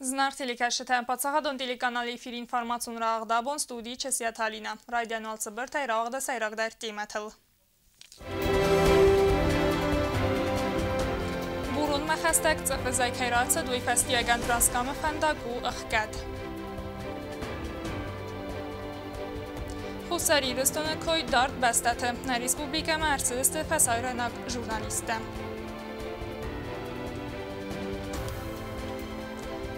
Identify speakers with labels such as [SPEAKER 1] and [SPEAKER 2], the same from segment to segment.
[SPEAKER 1] Зынаргъ телекӕсджытӕ, паддзахадон телеканалы эфиры информацион рауагъд абон студийы Чысиаты Алинӕ. Райдиан уал цыбыртӕй рауагъды сӕйрагдӕр темӕтыл. Буронмӕ хӕстӕг цъыфы зӕй кӕй рацыд, уый фӕстиуӕгӕн Транскамы фӕндаг у ӕхгӕд. Хуссар Ирыстоны кой дард бӕстӕты. Нӕ республикӕмӕ ӕрцыдысты фӕсарӕйнаг журналисттӕ.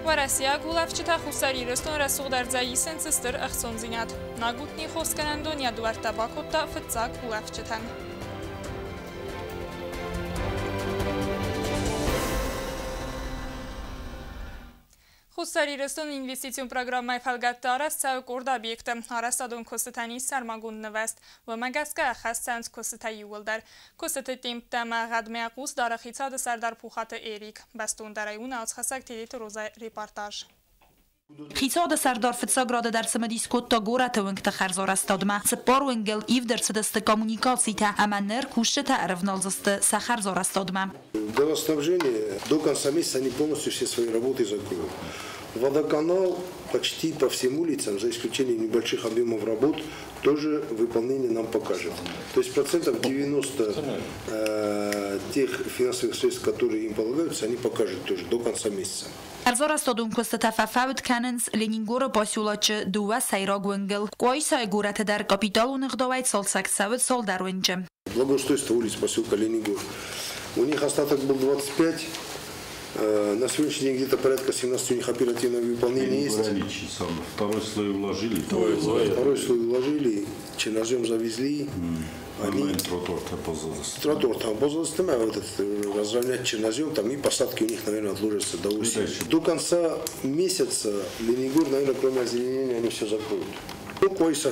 [SPEAKER 1] Уӕрӕсейаг улӕфджытӕ Хуссар Ирыстон рӕсугъд ӕрдзӕй исынц стыр ӕхцондзинад. Нагутни хосгӕнӕндон йӕ дуӕрттӕ бакодта фыццаг улӕфджытӕн. Хуссар Ирыстоны инвестицион программӕйы фӕлгӕтты арӕзт цӕуы къорд объекты. Арӕзтадон куыстытӕн ис сӕрмагонд нывӕзт. Уымӕ гӕсгӕ ӕххӕст цӕуынц куыстытӕ иууылдӕр. Куыстыты темптӕ ӕмӕ гъӕдмӕ хъус дары хицауады сӕрдар Пухаты Эрик. Бӕстондӕрӕй у науцхӕссӕг Тедеты Розайы репортаж.
[SPEAKER 2] Хицауады сӕрдар фыццаг рады дӕр цымыдис кодта горӕты уынгты хӕрзарӕзтадмӕ. Цыппар уынгыл ивд ӕрцыдысты коммуникацитӕ ӕмӕ ныр кусджытӕ ӕрӕвналдзысты сӕ хӕрзарӕзтадмӕ.
[SPEAKER 3] Водоснабжение до конца месяца они полностью все свои работы закроют. Водоканал почти по всем улицам, за исключением небольших объемов работ, тоже выполнение нам покажет. То есть процентов 90 тех финансовых средств, которые им полагаются, они покажут тоже до конца месяца.
[SPEAKER 2] Хӕрзарӕзтадон куыстытӕ фӕфӕуд кӕнынц Ленингоры поселочы дыууӕ сӕйраг уынгыл. Къуайсайы горӕты дӕр капиталон ӕгъдауӕй цалцӕг цӕуы цалдӕр уынджы.
[SPEAKER 3] Благоустройство улиц поселка Ленингор. У них остаток был 25. На сегодняшний день где-то порядка 17 у них оперативного выполнения есть.
[SPEAKER 4] Второй слой уложили.
[SPEAKER 3] Второй слой уложили, чернозем завезли. Они
[SPEAKER 4] тротуар там
[SPEAKER 3] Тротуар там а вот этот, разровнять чернозем, там и посадки у них, наверное, отложатся до осени. До конца месяца Ленингор, наверное, кроме озеленения, они все закроют. Ну, Къуайса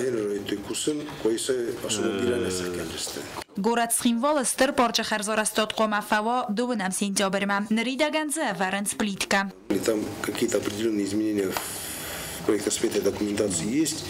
[SPEAKER 3] кусын, Къуайса особо бирӕ нӕ сӕхгӕндзысты.
[SPEAKER 2] Горӕт Цхинвалы стыр парчы хӕрзарӕзтад хъуамӕ фӕуа дыууынӕм сентябрьмӕ. Ныридӕгӕн дзы ӕвӕрынц плиткӕ.
[SPEAKER 3] Там какие-то определенные изменения в проектно-сметной документации есть.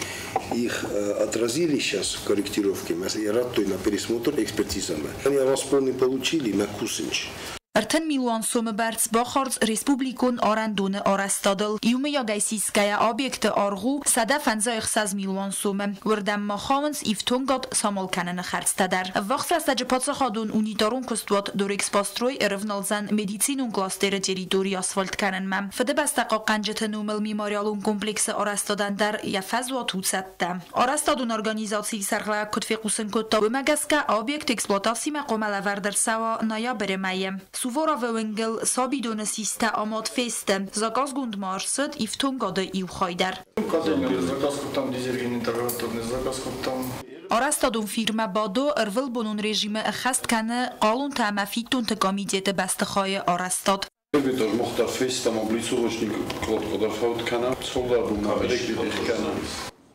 [SPEAKER 3] Их отразили сейчас в корректировке. Я рад той на пересмотр экспертизами. Они аванс полный получили на кусынч.
[SPEAKER 2] 30 милуан сомы бӕрц бахардз республикон арӕндоны арӕзтадыл. Иумӕйагӕй сисгӕйӕ объекты аргъ у 156 милуан сомы. Уырдӕм ма хауынц ифтонгад самал кӕныны хӕрдзтӕ дӕр. Ӕввахс рӕстӕджы паддзахадон унитарон куыстуат Дорэкспострой ӕрывналдзӕн медицинон кластеры территори асфальт кӕнынмӕ. Фыдыбӕстӕ хъахъхъӕнджыты номыл мемориалон комплексы арӕзтадӕн дӕр йӕ фӕзуат у цӕттӕ. Арӕзтадон организацийы сӕргълӕууӕг куыд фехъусын кодта, уымӕ гӕсгӕ объект эксплуатацимӕ хъуамӕ лӕвӕрд ӕрцӕуа ноябры мӕйы. Суворовы уынгыл сабидоны систӕ амад фесты. Заказгонд ма ӕрцыд ифтонгады иу хай дӕр. Арӕзтадон фирмӕ Бадо ӕрвылбонон режимы ӕххӕст кӕны хъалонтӕ ӕмӕ фиддонты комитеты бӕстыхайы арӕзтад.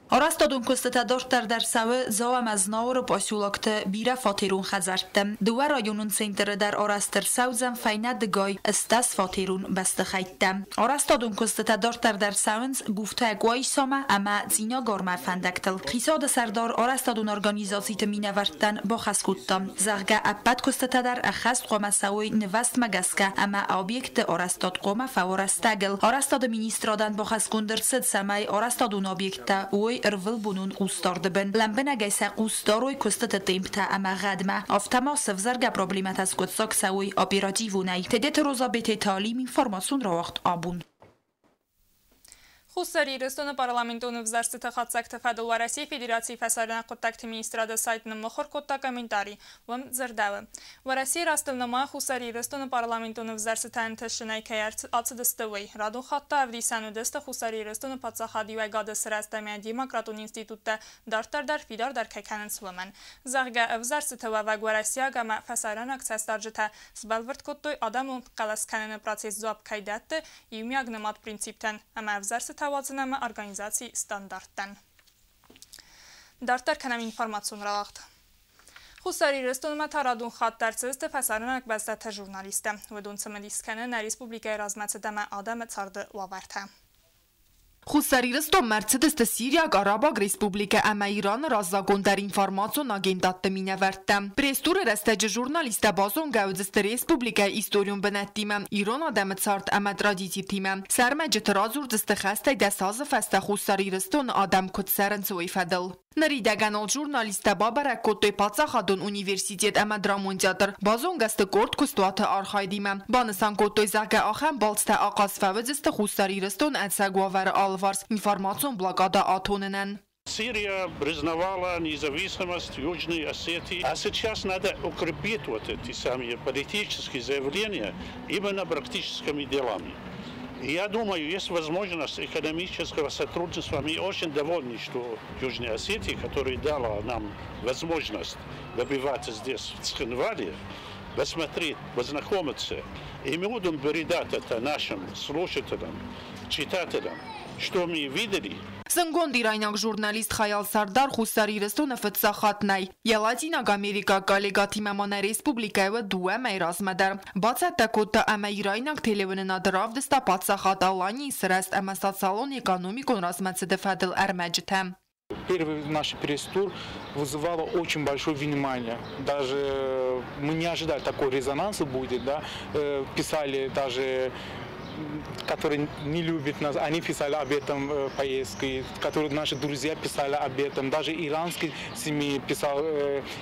[SPEAKER 2] Арӕзтадон куыстытӕ дарддӕр дӕр цӕуы Дзау ӕмӕ Знауыры поселокты бирӕфатерон хӕдзӕртты. Дыууӕ районон центры дӕр арӕзт ӕрцӕудзӕн фӕйнӕ дыгай 80-фатерон бӕстыхӕйттӕ. Арӕзтадон куыстытӕ дарддӕр дӕр цӕуынц Гуфтайӕ Къуайсамӕ ӕмӕ Цъинагармӕ фӕндӕгтыл. Хицауады сӕрдар арӕзтадон организациты минӕвӕрттӕн бахӕс кодта, зӕгъгӕ, ӕппӕт куыстытӕ дӕр ӕххӕст хъуамӕ цӕуой нывӕзтмӕ гӕсгӕ ӕмӕ объектты арӕзтад хъуамӕ фӕуа рӕстӕгыл. Арӕзтады министрадӕн бахӕсгонд ӕрцыд, цӕмӕй арӕзтадон объекттӕ уой ӕрвылбонон хъусдарды бын. Лӕмбынӕгӕй сӕ хъус дарой куыстыты темптӕ ӕмӕ гъӕдмӕ. Афтӕ ма сӕвзӕргӕ проблемӕтӕ скъуыддзаг цӕуой оперативонӕй. Тедеты Роза, Бететы Алим, информацион рауагъд абон.
[SPEAKER 1] Хуссар Ирыстоны парламентон ӕвзӕрстыты хатдзӕгты фӕдыл Уӕрӕсейы Федерацийы фӕсарӕйнаг хъуыддӕгты министрады сайт ныммыхуыр кодта комментари. Уым дзырдӕуы: Уӕрӕсейы растыл нымайы Хуссар Ирыстоны парламентон ӕвзӕрстытӕ ӕнтыстджынӕй кӕй ацыдысты, уый. Радон хатт та ӕвдисӕн уыдысты Хуссар Ирыстоны паддзахадиуӕгады сырӕзт ӕмӕ демократон институттӕ дарддӕр дӕр фидардӕр кӕй кӕнынц, уымӕн. Зӕгъгӕ, ӕвзӕрстыты уӕвӕг уӕрӕсейаг ӕмӕ фӕсарӕйнаг цӕстдарджытӕ сбӕлвырд кодтой, адӕмон хъӕлӕс кӕныны процесс дзуапп кӕй дӕтты иумиаг нымад принциптӕн ӕмӕ ӕвзӕрстытӕ уадзын ӕмӕ организацийы стандарттӕн. Дарддӕр кӕнӕм информацион рауагъд. Хуссар Ирыстонмӕ та радон хатт ӕрцыдысты фӕсарӕйнаг бӕстӕты журналисттӕ. Уыдон цымыдис кӕны нӕ республикӕйы размӕцыд ӕмӕ адӕмы царды уавӕртӕ.
[SPEAKER 2] Хуссар Ирыстонмӕ ӕрцыдысты Сириаг Арабаг Республикӕ ӕмӕ Ираны раззагондӕр информацион агентадты минӕвӕрттӕ. Пресс-туры рӕстӕджы журналисттӕ базонгӕ уыдзысты республикӕйы историон бынӕттимӕ, ирон адӕмы цард ӕмӕ традицитимӕ. Сӕ ӕрмӕджыты радзурдзысты хӕстӕй 10 азы фӕстӕ Хуссар Ирыстоны адӕм куыд цӕрынц, уый фӕдыл. Ныридӕгӕн ыл журналисттӕ бабӕрӕг кодтой паддзахадон университет ӕмӕ драмон театр, базонгӕ сты къорд куыстуаты архайдимӕ. Банысан кодтой, зӕгъгӕ, ахӕм балцтӕ ахъаз фӕуыдзысты Хуссар Ирыстон ӕцӕг уавӕры алыварс информацион блокадӕ атонынӕн.
[SPEAKER 5] Сирия признавала независимость Южной Осетии. А сейчас надо укрепить вот эти самые политические заявления именно практическими делами. И я думаю, есть возможность экономического сотрудничества. Мы очень довольны, что Южная Осетия, которая дала нам возможность добиваться здесь, в Цхинвале, посмотреть, познакомиться. И мы будем передать это нашим слушателям, читателям, что мы видели.
[SPEAKER 2] Зындгонд ирайнаг журналист Хаял Сардар Хуссар Ирыстоны фыццаг хатт нӕй. Йӕ латинаг америкаг коллегӕтимӕ ма нӕ республикӕйы уыд 2 мӕйы размӕ дӕр. Бацӕттӕ кодта ӕмӕ ирайнаг телеуынынады равдыста паддзахад Аланийы сырӕзт ӕмӕ социалон-экономикон размӕцыды фӕдыл ӕрмӕджытӕ.
[SPEAKER 6] Первый наш пресс-тур вызывало очень большое внимание. Даже мы не ожидали, такой резонанс будет. Да? Писали даже, которые не любят нас, они писали об этом поездке, которые наши друзья писали об этом, даже иранский СМИ писал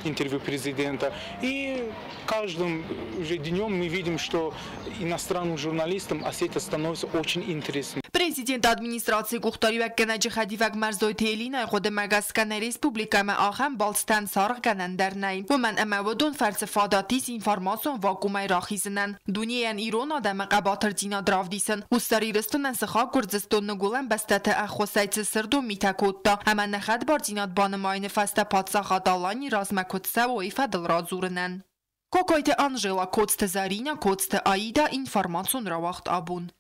[SPEAKER 6] интервью президента. И каждым уже днем мы видим, что иностранным журналистам Осетия становится очень интересной.
[SPEAKER 2] Президенты администрацийы къухдариуӕггӕнӕджы хӕдивӕг Мӕрзойты Элинайы хъуыдымӕ гӕсгӕ нӕ республикӕмӕ ахӕм балцтӕн саргъгӕнӕн дӕр нӕй. Уымӕн ӕмӕ уыдон фӕрцы фадат ис информацион вакуумӕй рахизынӕн. Дунейӕн ирон адӕмы хъӕбатырдзинад равдисын. Хуссар Ирыстонӕн сыхаг Гуырдзыстон ныгуылӕн бӕстӕты ӕххуысӕй цы сырдон митӕ кодта ӕмӕ нӕ хӕдбардзинад банымайыны фӕстӕ паддзахад Алани размӕ куыд цӕуы, уый фӕдыл радзурынӕн. Кокойты Анжела, Коцты Зарина, Коцты Аида, информацион рауагъд «Абон».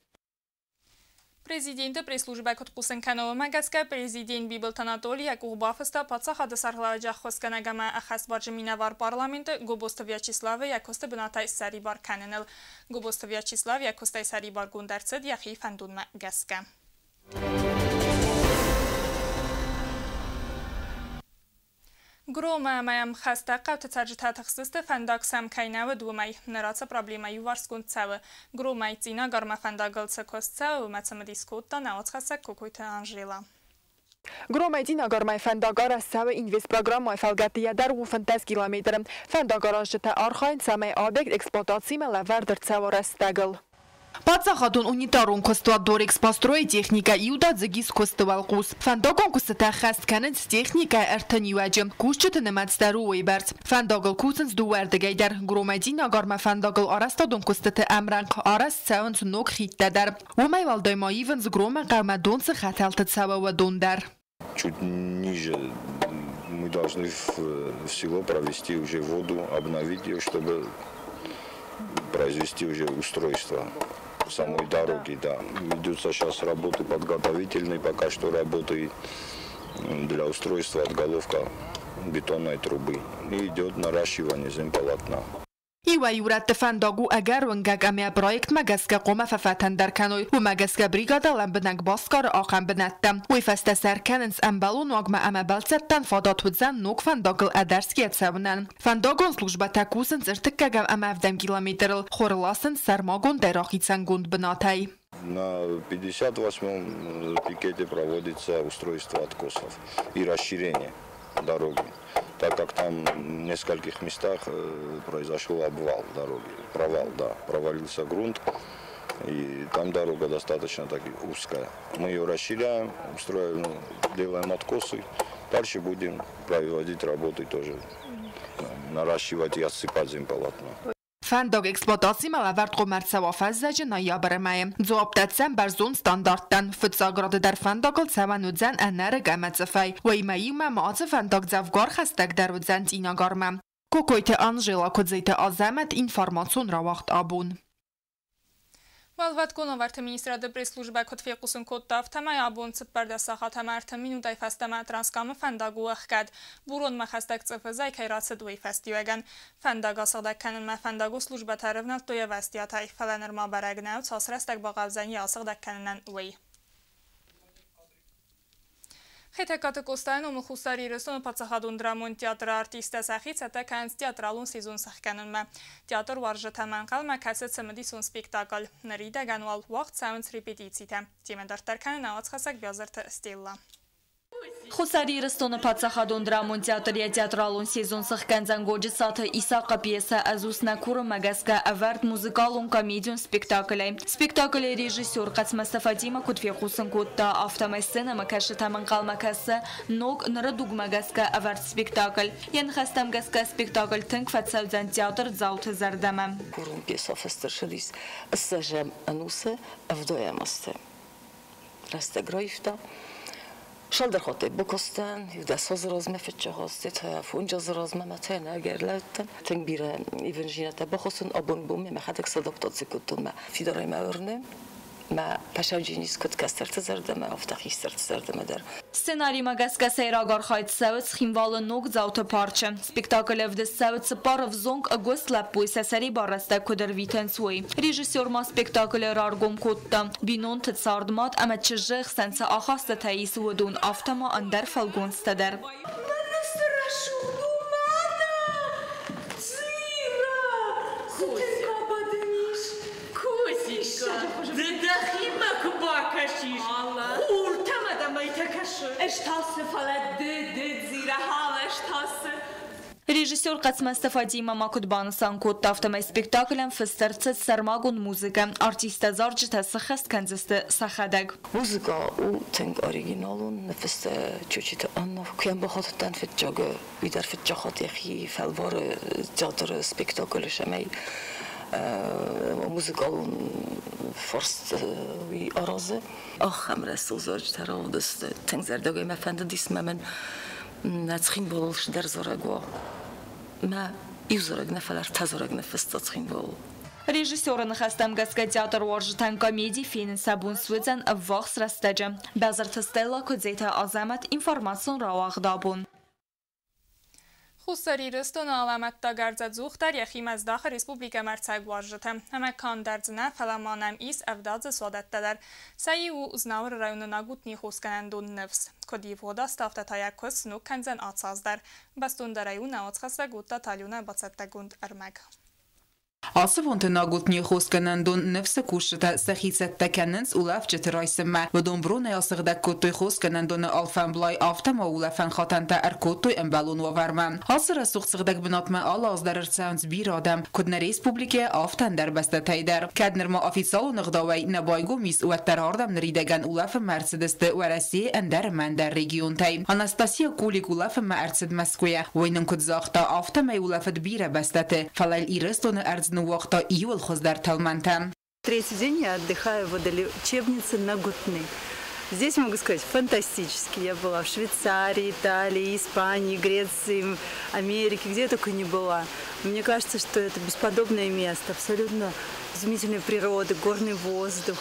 [SPEAKER 1] Президенты пресс-службӕ куыд хъусын кӕны, уымӕ гӕсгӕ президент Бибылты Анатоли йӕ къух бафыста паддзахады сӕргълӕууӕджы ӕххуысгӕнӕг ӕмӕ ӕххӕстбарджын минӕвар парламенты Гобозты Вячеславы йӕ куысты бынатӕй ссӕрибар кӕныныл. Гобозты Вячеслав йӕ куыстӕй сӕрибаргонд ӕрцыд йӕхи фӕндонмӕ гӕсгӕ. Громы ӕмӕ йӕм хӕстӕг хъӕуты цӕрджытӕ тыхстысты, фӕндаг сӕм кӕй нӕ уыд, уымӕй. Ныр ацы проблемӕ иуварсгонд цӕуы. Громӕй Цъинагармӕ фӕндагыл цы куыст цӕуы, уымӕ цымыдис кодта нӕ уацхӕссӕг Кокойты Анжела.
[SPEAKER 2] Громӕй Цъинагармӕ фӕндаг арӕзт цӕуы Инвестпрограммӕйы фӕлгӕтты, йӕ дӕргъ у 15 километры. Фӕндагаразджытӕ архайынц, цӕмӕй объект эксплуатацимӕ лӕвӕрд ӕрцӕуа рӕстӕгыл. Паддзахадон унитарон куыстуат «Дорэкспострой» техникӕ иудадзыг ис куысты уӕлхъус. Фӕндагон куыстытӕ ӕххӕст кӕнынц техникӕйы 30 иуӕджы. Кусджыты нымӕц дӕр у уыйбӕрц. Фӕндагыл кусынц дыууӕрдыгӕй дӕр. Громӕй Цъинагармӕ фӕндагыл арӕзтадон куыстыты ӕмрӕнхъ арӕзт цӕуынц ног хидтӕ дӕр. Уымӕй уӕлдай ма ивынц, Громы хъӕумӕ дон цы хӕтӕлты цӕуы, уыдон дӕр.
[SPEAKER 7] Чуть ниже мы должны в село провести уже воду, обновить ее, чтобы произвести уже устройство самой дороги. Да. Ведутся сейчас работы подготовительные, пока что работы для устройства отголовка бетонной трубы. И идет наращивание земполотна.
[SPEAKER 2] Иуӕй-иу рӕтты фӕндаг у ӕгӕр уынгӕг ӕмӕ проектмӕ гӕсгӕ хъуамӕ фӕфӕтӕндӕр кӕной. Уымӕ гӕсгӕ бригадӕ лӕмбынӕг басгары ахӕм бынӕттӕ. Уый фӕстӕ сӕ ӕркӕнынц ӕмбӕлон уагмӕ ӕмӕ бӕлццӕттӕн фадат уыдзӕн ног фӕндагыл ӕдӕрсгӕ цӕуынӕн. Фӕндагон службӕтӕ кусынц ӕртыккӕгӕм ӕмӕ ӕвдӕм километрыл. Хуыр ласынц сӕрмагондӕй рахицӕнгонд бынатӕй.
[SPEAKER 7] На 58-м пикете проводится устройство откосов и расширение дороги, так как там в нескольких местах произошел обвал дороги, провал, да, провалился грунт, и там дорога достаточно так узкая. Мы ее расширяем, устроим, ну, делаем откосы, дальше будем проводить работы тоже, наращивать и отсыпать земполотно.
[SPEAKER 2] Фӕндаг эксплуатацимӕ лӕвӕрд хъуамӕ ӕрцӕуа фӕззӕджы ноябры мӕйы. Дзуапп дӕтдзӕн бӕрзонд стандарттӕн. Фыццаг рады дӕр фӕндагыл цӕуӕн уыдзӕн ӕнӕ рыг ӕмӕ цъыфӕй. Уыимӕ иумӕ ма ацы фӕндаг дзӕвгар хӕстӕгдӕр уыдзӕн Цъинагармӕ. Кокойты Анжела, Куыдзиты Азӕмӕт, информацион рауагъд «Абон».
[SPEAKER 1] Уӕлвӕткон уавӕрты министрады пресс-службӕ куыд фехъусын кодта, афтӕмӕй абон 14 сахат ӕмӕ 3 минутӕй фӕстӕмӕ Транскамы фӕндаг у ӕхгӕд. Буронмӕ хӕстӕг цъыфы зӕй кӕй рацыд, уый фӕстиуӕгӕн. Фӕндаг асыгъдӕг кӕнынмӕ фӕндагон службӕтӕ ӕрӕвнӕлдтой ӕвӕстиатӕй, фӕлӕ нырма бӕрӕг нӕу, цас рӕстӕг бахъӕудзӕн йӕ асыгъдӕг кӕнынӕн, уый. Хетӕгкаты Къостайы номыл Хуссар Ирыстоны паддзахадон драмон театры артисттӕ сӕхи цӕттӕ кӕнынц театралон сезон сӕхгӕнынмӕ. Театр уарзджытӕм ӕнхъӕлмӕ кӕсы цымыдисон спектакль. Ныридӕгӕн уал уагъд цӕуынц репетицитӕ. Темӕ дарддӕр кӕны нӕ уацхӕссӕг Биазырты Стелла.
[SPEAKER 8] Хуссар Ирыстоны паддзахадон драмон театр йӕ театралон сезон сыхгӕндзӕн Годжыцаты Исахъы пьесӕ «Ӕз ус нӕ курын»-мӕ гӕсгӕ ӕвӕрд музыкалон-комедион спектаклӕй. Спектаклы режиссер Хъӕцмӕзты Фатимӕ куыд фехъусын кодта, афтӕмӕй сценӕмӕкӕсджытӕм ӕнхъӕлмӕ кӕсы ног, ныры дугмӕ гӕсгӕ ӕвӕрд спектакль. Йӕ ныхӕстӕм гӕсгӕ спектакль тынг фӕцӕудзӕн театрдзауты зӕрдӕмӕ.
[SPEAKER 9] Курын пьесӕ фыст ӕрцыдис ссӕдзӕм ӕнусы ӕвдайӕм азты. Рӕстӕг раивта. Цалдӕр хатти бакастӕн, 10 азы размӕ фыццаг азты, 5 азы размӕ мӕ та ӕрлӕудтӕн. Тынг бирӕ ивындзинӕдтӕ бахӕссын абон бонмӕ мӕхӕдӕг садаптаци кодтон мӕ фидарӕй мӕ уырны. Мӕ фӕсаджынис куыд кӕстӕрты зӕрдӕмӕ, афтӕ хистӕрты зӕрдӕмӕ дӕр.
[SPEAKER 8] Сценаримӕ гӕсгӕ сӕйраг архайд цӕуы Цхинвалы Ногдзауты парчы. Спектакль ӕвдыст цӕуы цыппар ӕвзонг ӕгуыст лӕппуйы сӕ сӕрибар рӕстӕг куыд ӕрвитынц, уый. Режиссер ма спектаклы раргом кодта, бинонты цард мад ӕмӕ чызджы хсӕн цы ахастытӕ ис, уыдон, афтӕ ма ӕндӕр фӕлгонцтӕ дӕр.
[SPEAKER 10] Мӕнӕ цы рӕсугъд у, мӕнӕ! Дзира! Цы тынг абадын ис!
[SPEAKER 11] Козика, ды дӕхимӕ куы бакӕсис, хуртӕ мӕ дӕ мӕйтӕ кӕсы.
[SPEAKER 10] Ӕз та цы, фӕлӕ ды, ды, Дзира, ӕз та цы.
[SPEAKER 8] Режиссер Хъӕцмӕзты Фатимӕ ма куыд банысан кодта, афтӕмӕй спектаклӕн фыст ӕрцыд сӕрмагонд музыкӕ, артисттӕ-зарджытӕ сыххӕст кӕндзысты сӕхӕдӕг.
[SPEAKER 9] Музыкӕ у тынг оригиналон, ныффыста Чочиты Анна. Куы йӕм бахатыдтӕн фыццаг, уый дӕр фыццаг хатт йӕхи фӕлвары театры спектаклы сӕмӕй музыкалон фарст уый аразы. Ахӕм рӕсугъд зарджытӕ равдысты. Тынг зӕрдӕгӕй мӕ фӕндыдис мӕ мӕн нӕ Цхинвалыл дӕр зарӕг уа. Мӕ иу зарӕг нӕ, фӕлӕ ӕртӕ зарӕг ныффыста Цхинвалыл.
[SPEAKER 8] Режиссеры ныхӕстӕм гӕсгӕ театруарзджытӕн комеди фенын сӕ бон суыдзӕн ӕввахс рӕстӕджы. Базырты Стелла, Куыдзеты Азӕмӕт, информацион рауагъд «Абон».
[SPEAKER 1] Хуссар Ирыстоны алӕмӕттаг ӕрдз ӕдзухдӕр йӕхимӕ здахы республикӕмӕ ӕрцӕуӕг уазджыты. Ӕмӕ канд ӕрдз нӕ, фӕлӕ ма нӕм ис ӕвдадзы суадӕттӕ дӕр. Сӕ иу у Знауыры районы Нагутнийы хосгӕнӕндон «Ныфс». Куыд ивгъуыд азты, афтӕ та йӕ куыст сног кӕндзӕн ацы аз дӕр. Бӕстондӕрӕй у нӕ уацхӕссӕг Уыдтаты Аленӕ бацӕттӕгонд ӕрмӕг.
[SPEAKER 12] Ацы бонты Нагутнийы хосгӕнӕндон «Ныфс-ы» кусджытӕ сӕхи цӕттӕ кӕнынц улӕфджыты райсынмӕ. Уыдон бронӕй асыгъдӕг кодтой хосгӕнӕндоны алфӕмблай, афтӕ ма улӕфӕн хатӕнтӕ ӕркодтой ӕмбӕлон уавӕрмӕ. Ацы рӕсугъд сыгъдӕг бынатмӕ алы аз дӕр ӕрцӕуынц бирӕ адӕм, куыд нӕ республикӕйӕ, афтӕ ӕндӕр бӕстӕтӕй дӕр. Кӕд нырма официалон ӕгъдауӕй нӕ байгом ис, уӕддӕр ардӕм ныридӕгӕн улӕфынмӕ ӕрцыдысты Уӕрӕсейы ӕндӕр ӕмӕ ӕндӕр регионтӕй. Анастасия Кулик улӕфынмӕ ӕрцыд Мӕскуыйӕ. Уый нын куыд загъта, афтӕмӕй улӕфыд бирӕ бӕстӕты, фӕлӕ Ирыстоны ӕрдз ныууагъта иууыл хуыздӕр тӕлмӕнтӕ.
[SPEAKER 13] Третий день я отдыхаю в водолечебнице Нагутны. Здесь, могу сказать, фантастически. Я была в Швейцарии, Италии, Испании, Греции, Америке, где я только не была. Мне кажется, что это бесподобное место, абсолютно изумительная природа, горный воздух,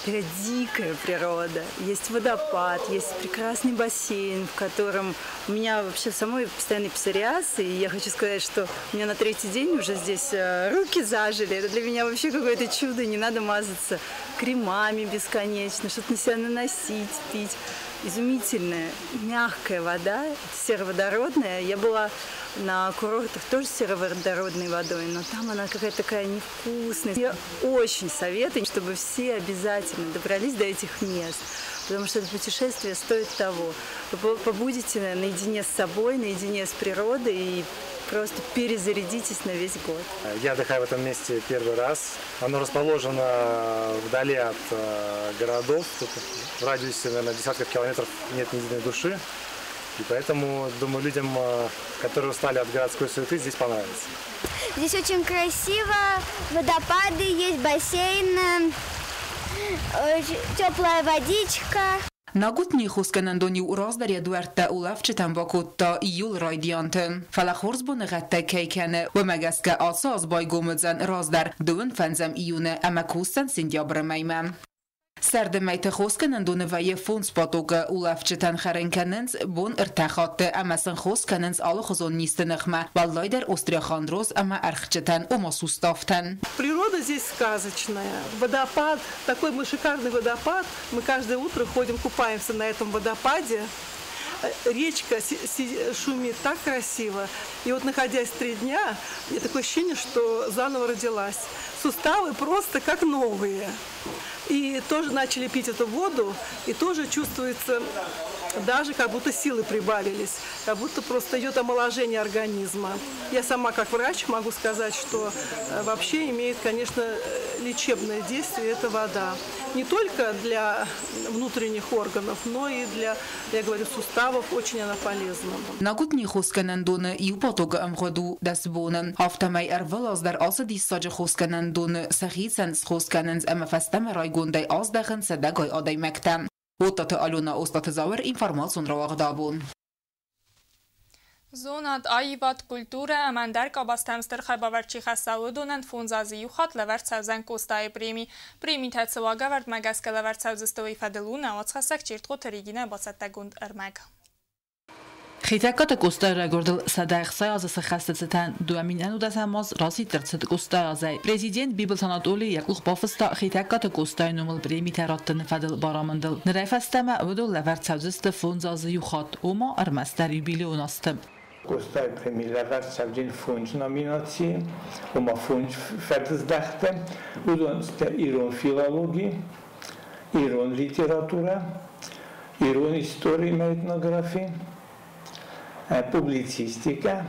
[SPEAKER 13] такая дикая природа. Есть водопад, есть прекрасный бассейн, в котором у меня вообще самой постоянный псориаз, и я хочу сказать, что у меня на третий день уже здесь руки зажили. Это для меня вообще какое-то чудо, не надо мазаться кремами бесконечно, что-то на себя наносить, пить. Изумительная, мягкая вода, сероводородная. Я была на курортах тоже с сероводородной водой, но там она какая-то такая невкусная. Я очень советую, чтобы все обязательно добрались до этих мест, потому что это путешествие стоит того. Вы побудете наедине с собой, наедине с природой и просто перезарядитесь на весь год.
[SPEAKER 14] Я отдыхаю в этом месте первый раз. Оно расположено вдали от городов. Тут в радиусе, наверное, десятков километров нет ни единой души. И поэтому, думаю, людям, которые устали от городской суеты, здесь понравится.
[SPEAKER 15] Здесь очень красиво, водопады, есть бассейн, теплая водичка.
[SPEAKER 12] Нагутнийы хосгӕнӕндон-иу раздӕр йӕ дуӕрттӕ улӕфджытӕн бакодта июлы райдианты. Фӕлӕ хорз боныгъӕдтӕ кӕй кӕны, уымӕ гӕсгӕ ацы аз байгом уыдзӕн раздӕр, 25 июны ӕмӕ кусдзӕн сентябры мӕймӕ. Сӕрды мӕйты хосгӕнӕндоны вӕййы фондз потокы. Улӕфджытӕн хӕрын кӕнынц бон ӕртӕ хатты ӕмӕ сын хос кӕнынц алыхуызон низты ныхмӕ, уӕлдайдӕр остеохондроз ӕмӕ ӕрхджытӕн, ома суставтӕн.
[SPEAKER 16] Природа здесь сказочная. Водопад, такой мы шикарный водопад. Мы каждое утро ходим, купаемся на этом водопаде. Речка шумит так красиво. И вот, находясь 3 дня, у меня такое ощущение, что заново родилась. Суставы просто как новые. И тоже начали пить эту воду, и тоже чувствуется, даже как будто силы прибавились, как будто просто идет омоложение организма. Я сама как врач могу сказать, что вообще имеет, конечно, лечебное действие эта вода. Не только для внутренних органов, но и для, я говорю, суставов очень она полезна.
[SPEAKER 12] Нагутнийы хосгӕнӕндоны иу потокы ӕмгъуыд у 10 боны. Афтӕмӕй ӕрвылаз дӕр ацы диссаджы хосгӕнӕндоны сӕхицӕн схос кӕнынц ӕмӕ фӕстӕмӕ райгондӕй аздӕхынц сӕдӕгай адӕймӕгтӕ. Оттаты Алена, Остаты Зауыр, информацион рауагъд «Абон».
[SPEAKER 1] Зонад, аивад, культурӕ ӕмӕ ӕндӕр къабӕзтӕм стыр хайбавӕрд чи хӕсса, уыдонӕн 5 азы иу хатт лӕвӕрд цӕудзӕн Къостайы преми. Премитӕ цы уагӕвӕрдмӕ гӕсгӕ лӕвӕрд цӕудзысты, уый фӕдыл у нӕ уацхӕссӕг Чертхъоты Регинӕ бацӕттӕгонд ӕрмӕг.
[SPEAKER 17] Хетӕгкаты Къостайы райгуырдыл 160 азы сӕххӕсты цытӕн 2011 аз расидт ӕрцыд Къостайы азӕй. Президент Бибылты Анатоли йӕ къух бафыста Хетӕгкаты Къостайы номыл премитӕ раттыны фӕдыл барамындыл. Нырӕй фӕстӕмӕ уыдон лӕвӕрд цӕудзысты 5 азы иу хатт, ома ӕрмӕстдӕр юбилейон азты.
[SPEAKER 18] Къостайы преми лӕвӕрд цӕудзӕн фондз номинацийы, ома фондз фӕдыздӕхты. Уыдон сты ирон филологи, ирон литературӕ, ирон истори ӕмӕ этнографи, публицистикӕ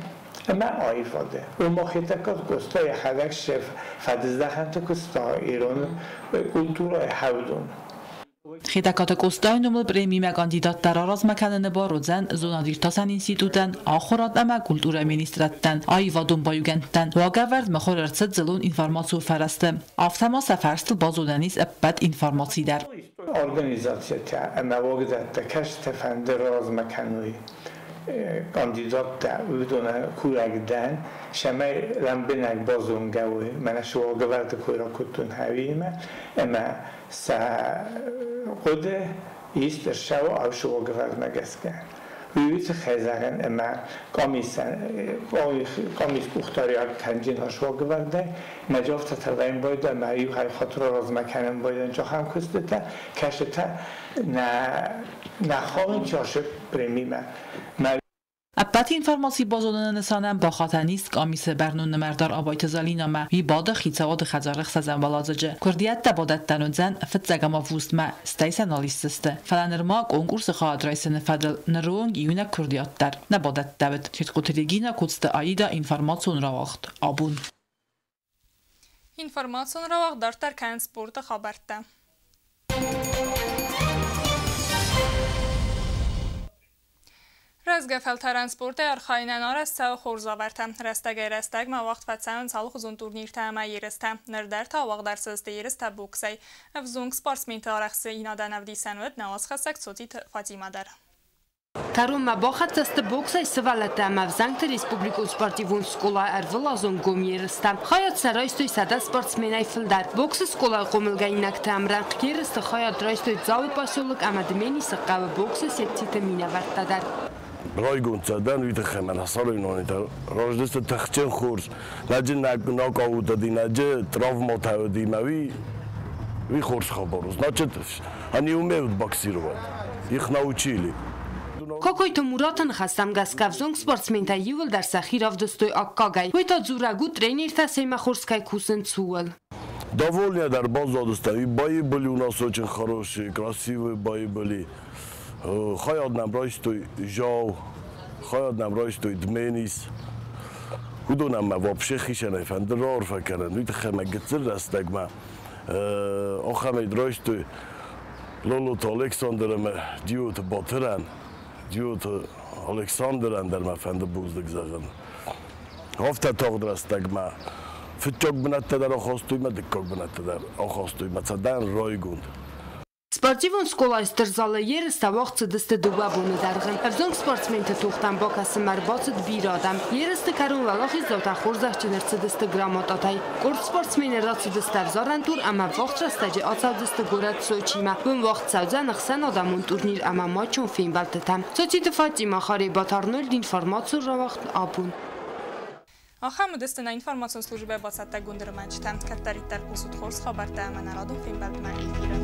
[SPEAKER 18] ӕмӕ аивады. Ома Хетӕгкаты Къоста йӕхӕдӕг се фӕдыздӕхӕнты куыста ирон культурӕйы хӕвдон.
[SPEAKER 17] Хетӕгкаты Къостайы номыл премимӕ кандидаттӕ раразмӕ кӕныны бар уыдзӕн Зонад-иртасӕн институтӕн, ахуырад ӕмӕ культурӕйы министрадтӕн, аивадон баиугӕндтӕн. Уагӕвӕрд мыхуыр ӕрцыд дзыллон информацион фӕрӕзты. Афтӕ ма сӕ фӕрстыл базонӕн ис ӕппӕт информаци дӕр.
[SPEAKER 18] Организацитӕ ӕмӕ уагдӕттӕ, кӕцытӕ фӕнды размӕ кӕной кандидаттӕ, уыдонӕн курӕг дӕн, цӕмӕй лӕмбынӕг базонгӕ уой, мӕнӕ цы уагӕвӕрды кой ракодтон, уыимӕ, ӕмӕ сӕ хъуыды ист ӕрцӕуа ацы уагӕвӕрдмӕ гӕсгӕ. Уый тыххӕй зӕгъын, ӕмӕ къамисӕн къамис къухдариуӕг кӕнджын ацы уагӕвӕрдӕй, мӕ афтӕ тӕвӕйын байдӕ, ӕмӕ иу хай хатыр размӕ кӕнын байдӕн ахӕм куыстытӕ, кӕцытӕ нӕ нӕ хауынц ацы премимӕ.
[SPEAKER 17] Ӕппӕт информаци базоныны нысанӕн бахатӕн ис къамисы бӕрнон нымӕрдар Абайты Залинамӕ. Уый бады хицауады хӕдзары ӕхсӕзӕм уӕладзыджы. Куырдиӕттӕ бадӕттӕн уыдзӕн 1 августмӕ, стӕй сӕ нал исдзысты. Фӕлӕ нырма конкурсы хайад райсыны фӕдыл ныры онг иунӕг куырдиат дӕр нӕ бадӕттӕуыд. Чертхъоты Регина, Коцты Аида, информацион рауагъд «Абон».
[SPEAKER 1] Информацион рауагъд дарддӕр кӕнынц спорты хабӕрттӕ. Рӕзгӕ фӕлтӕрӕн спортӕй архайынӕн арӕзт цӕуы хорз уавӕртӕ. Рӕстӕгӕй-рӕстӕгмӕ уагъд фӕцӕуынц алыхуызон турниртӕ ӕмӕ ерыстӕ. Ныр дӕр та уагъд ӕрцыдысты ерыстӕ боксӕй. Ӕвзонг спортсменты арӕхстдзинадӕн ӕвдисӕн уыд нӕ уацхӕссӕг Цоциты Фатимӕ дӕр.
[SPEAKER 19] Кӕронмӕ бахӕццӕ сты боксӕй сывӕллӕттӕ ӕмӕ ӕвзӕнгты республикон спортивон скъолайы ӕрвылазон гом ерыстӕ. Хайад сӕ райстой 100 спортсменӕй фылдӕр. Боксы скъолайы хъомылгӕнинӕгты ӕмрӕнхъ ерысты хайад райстой Дзауы поселок ӕмӕ Дменисы хъӕуы боксы секциты минӕвӕрттӕ дӕр.
[SPEAKER 20] Райгонд сӕ дӕн уый тыххӕй, мӕнӕ цӕрӕйнонитӕ раздысты тыхджын хорз, лӕджы нокаут уыди, лӕджы травматӕ уыди, мӕ уый хорз хабар у. Значит, они умеют боксировать, их научили.
[SPEAKER 19] Кокойты Мураты ныхӕстӕм гӕсгӕ ӕвзонг спортсментӕ иууылдӕр сӕхи равдыстой аккагӕй. Уый та дзурӕг у, тренертӕ семӕ хорз кӕй кусынц, ууыл.
[SPEAKER 20] Довольны дӕр баззадыстӕм. И бои были у нас очень хорошие, красивые бои были. Хайад нӕм райстой Жау, хайад нӕм райстой Дменис. Уыдонӕн мӕ вообще хицӕнӕй фӕнды раарфӕ кӕнын. Уый тыххӕй мӕ гыццыл рӕстӕгмӕ ахӕмӕй райстой Лолоты Александр ӕмӕ Джиоты Батырӕн. Джиоты Александрӕн дӕр мӕ фӕнды бузныг зӕгъын. Афтӕ тагъд рӕстӕгмӕ фыццаг бынӕттӕ дӕр ахастой мӕ дыккаг бынӕттӕ дӕр ахастой мӕ цадӕн райгонд.
[SPEAKER 19] Спортивон скъолайы стыр залы ерыстӕ уагъд цыдысты 2 боны дӕргъы. Ӕвзонг спортсменты тохтӕм бакӕсынмӕ ӕрбацыд бирӕ адӕм. Ерысты кӕрон уӕлахиздзаутӕ хорзӕхджын ӕрцыдысты грамотатӕй. Къорд спортсмены рацыдысты ӕвзарӕн тур ӕмӕ ӕввахс рӕстӕджы ацӕудзысты горӕт Сочимӕ. Уым уагъд цӕудзӕн ӕхсӕнадӕмон турнир ӕмӕ матчон фембӕлдтытӕ. Цоциты Фатимӕ, Харебаты Арнольд, информацион рауагъд «Абон».
[SPEAKER 1] Ахӕм уыдысты нӕ информацион службӕйы бацӕттӕгонд ӕрмӕджытӕ. Кӕддӕриддӕр хъусут хорз хабӕрттӕ ӕмӕ нӕ радон фембӕлдмӕ эфиры.